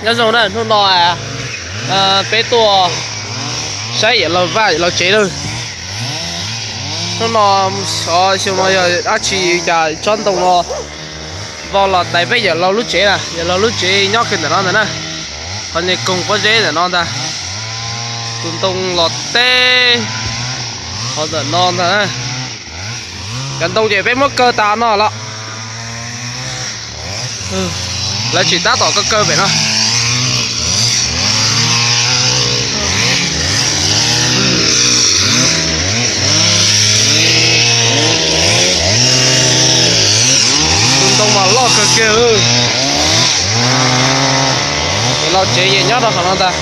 Nyob zoo na, hnub no peb tuaj saib yawm laug vaj yawm laug tsev lawm. Hnub no xyov xyoo no yog dab tsi cas tsob ntoo no vau los tais peb yawm laug lub tsev na, yawm laug lub tsev nyob kiag ntawm no ntag na. Qhov niag koog pob zeb ntawm no ntag. Tus ntoo los teb qhov ntawm no ntag na. Cov ntoo ces peb muab kaw tas no los. Lawv tseem tab tom kaw kaw pem no. Tus ntoo mas loj kawg kiag. Yawm laug tsev ces nyob rau qhov no ntag.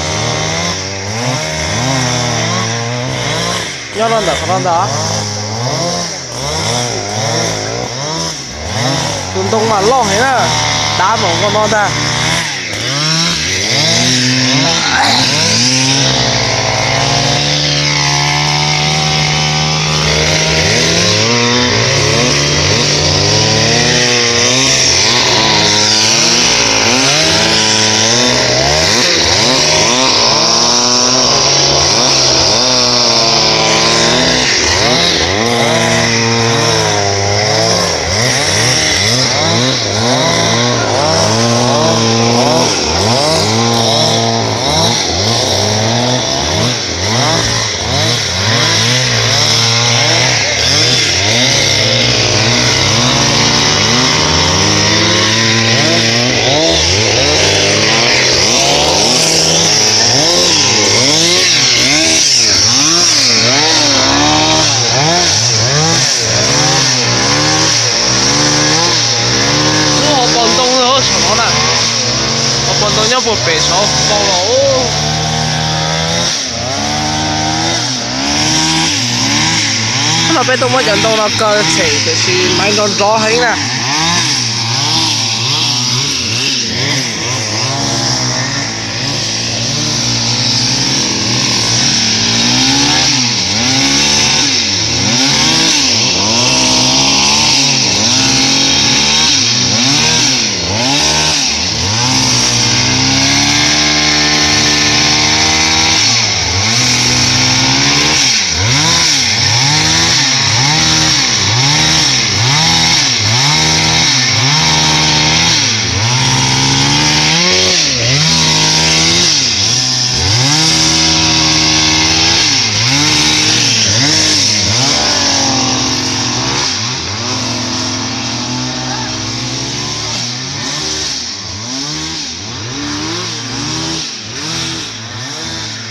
Nyob rau ntawm qhov no ntag. Tus ntoo mas loj heev na, dav npaum nkaus no ntag. Lub hauv paus ntoo saum no na, hauv paus ntoo nyob puag pem saud paus los. Hnub no peb tuaj muab cov ntoo no kaw tshem tiam sis maiv nrov nrov heev na.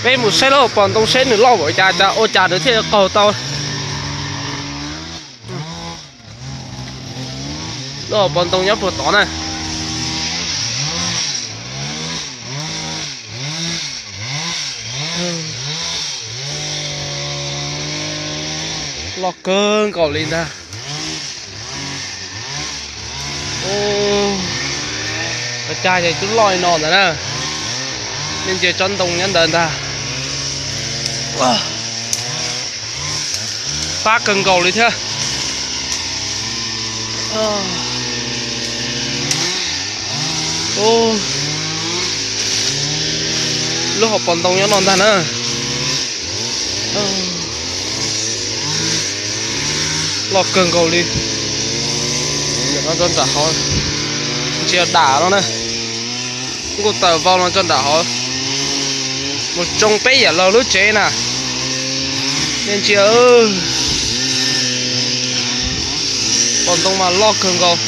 Peb mus saib lub hauv paus ntoo seb nws loj npaum cas, cas ua cas nws thiaj qaug tau. Lub hauv paus ntoo nyob puag tod na. Loj kawg nkaus li ntag. Ua cas ces twb loj li no ntag na. Nej ntsia tsob ntoo nyob ntawd ntag. Fab kawg nkaus li thiab. Lub hauv paus ntoo nyob no ntag na. Loj kawg nkaus li. Ntawm no tso nram hauv, ntsia dam no na. Nkuj tawm vau no tso nram hauv, mus tsoo peb yawm laug lub tsev na. Nej ntsia, paus ntoo mas loj kawg nkaus.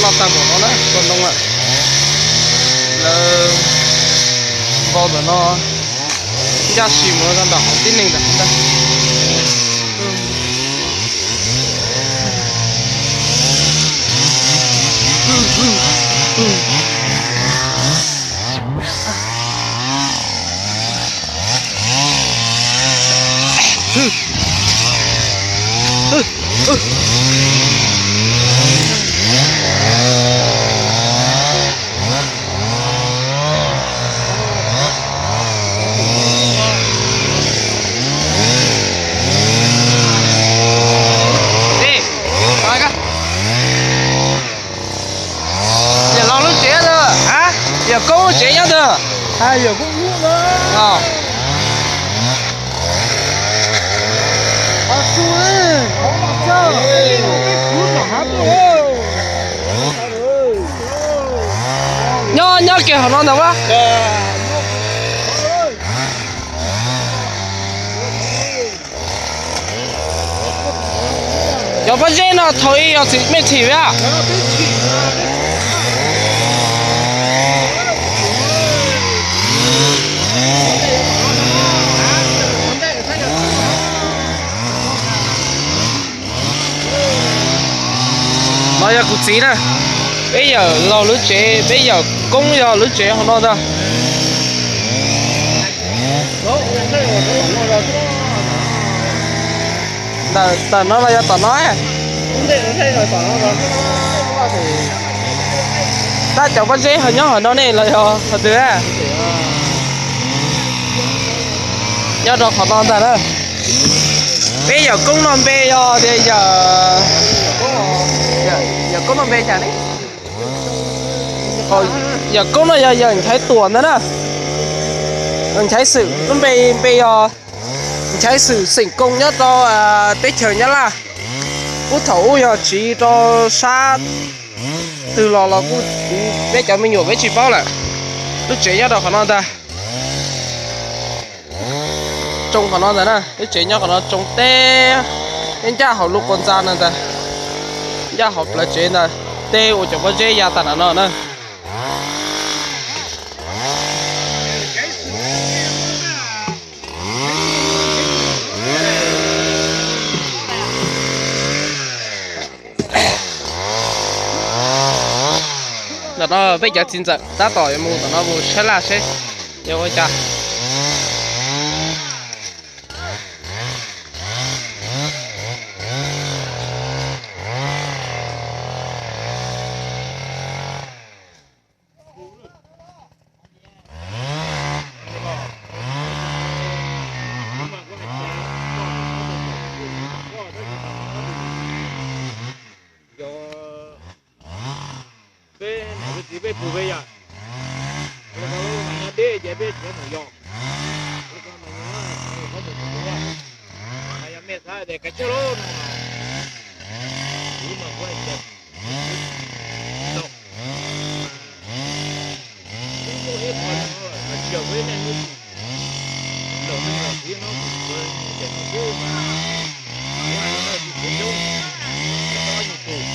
Loj tag npaum no na, tsob ntoo lawm. Lawv vau ntawm no, ncaj si mus rau nram hauv tib neeg ntag. Koob tsev nyob twg? Nyob nyob kiag hauv no ntag a. Cov pob zeb no thaum ub yog txiv mej txhim a. No yog kuv txiv na. Peb yawm laus lub tsev, peb yawm koob yog lub tsev hauv no ntag. Ntawm no los yog tom no? Tab cov pob zeb ho nyob hauv no ne los yog qhov twg? Nyob rau qhov no ntag na. Peb yawm koob no npe yog tias yawm, yawm koob no npe cas ne? Yawm koob no yog yawm Nchaiv Tuam ntag na. Nchaiv Xwm lub npe, npe yog Nchaiv Xwm xeem Koos nyob rau teb chaws Nyab Laj. Kuj thaum ub yog tsiv rau sab twg los los kuj, peb cov me nyuam peb tsis paub lawm. Lub tsev nyob rau qhov no ntag. Tsoo qhov no ntag na, lub tsev nyob qhov no tsoo teb, ncaj hauv lub qhov ntxa no ntag, ncaj hauv plawv tsev ntag, teb ua cov pob zeb ya tag nrho no na. Ntawm no peb cov txiv ntxawm tab tom yuav mus tom no mus sab laj seb yuav ua cas. Peb niam peb txiv peb pug peb yawm, mas nyob deb ces peb tsis mus yos, mas yog mej xav tias kav tsij lauj no, kuv mas kuv hais tias tau, kuv muaj ib qho no mas tsis yog kuv ib leeg ib tug, lawm no kuv ib hnub kuv tsuas mus ces no xwb mas, kuv hais no kuv coob, kuv tau ib nyuag tus,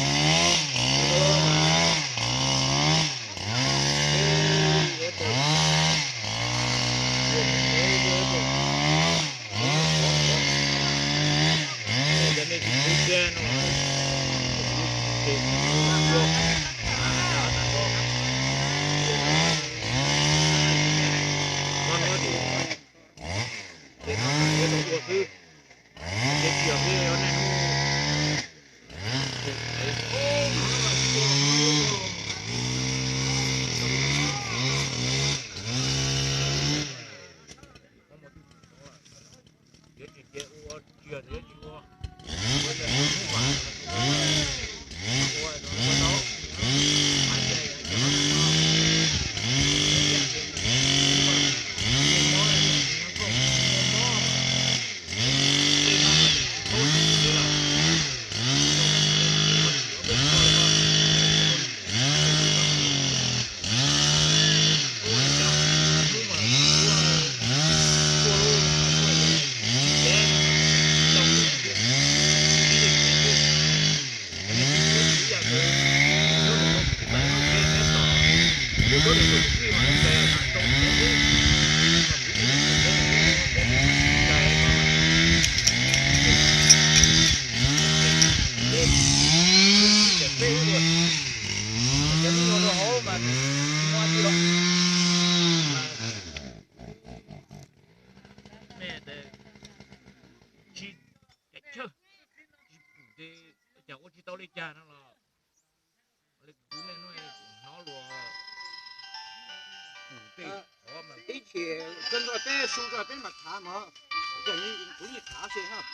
Tsis pum ces cas ua tsis tau li cas no los, kuv nej hnov luag pum tej qhov mas ib chim koj nrog peb su nrog peb mam thav mog, kuv yeej thav xwb,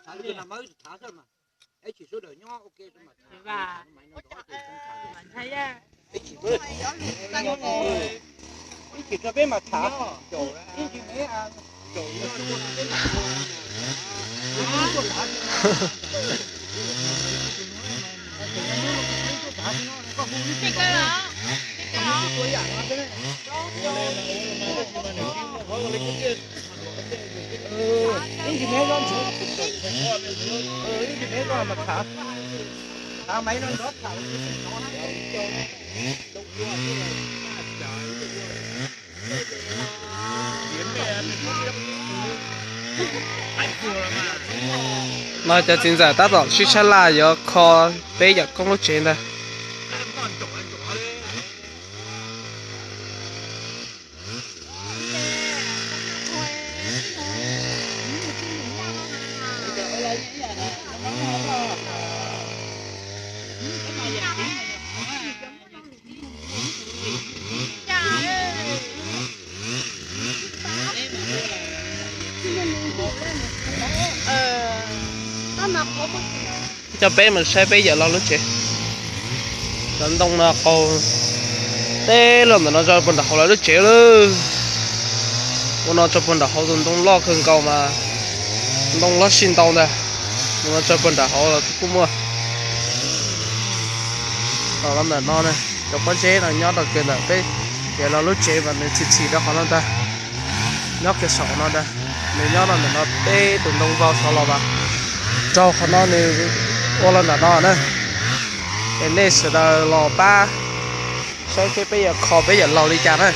thav li no mas wb tsis thav xwb mas, ib chim sawv daws nyob ua ke mam thav, ib chim, Ib chim rau peb mam tham. No cov txiv ntxawm tab tom sib sab laj yuav kho peb yawm koob lub tsev ntag. Coj peb mus saib peb yawm laus lub tsev. Cov ntoo no qaug teb los ntawm no tso puag nram hauv lawv lub tsev lawm. Ua no tso puag nram hauv tus ntoo loj kawg nkaus mas ntoo loj sij ntau ntag. Ua no tso puag nram hauv los kuj muaj. Los ntawm no cov pob zeb no nyob rau kiag ntawm peb yawm laus lub tsev mas nws txhim txhim rau qhov no ntag. Nyob kiag saum no ntag, nws nyob rau ntawm no peb tus ntoo vau saud los mas raug qhov no nws ua los ntawm no na. Es nej sawv daws los pab saib seb peb yuav kho peb yawm laus li cas na.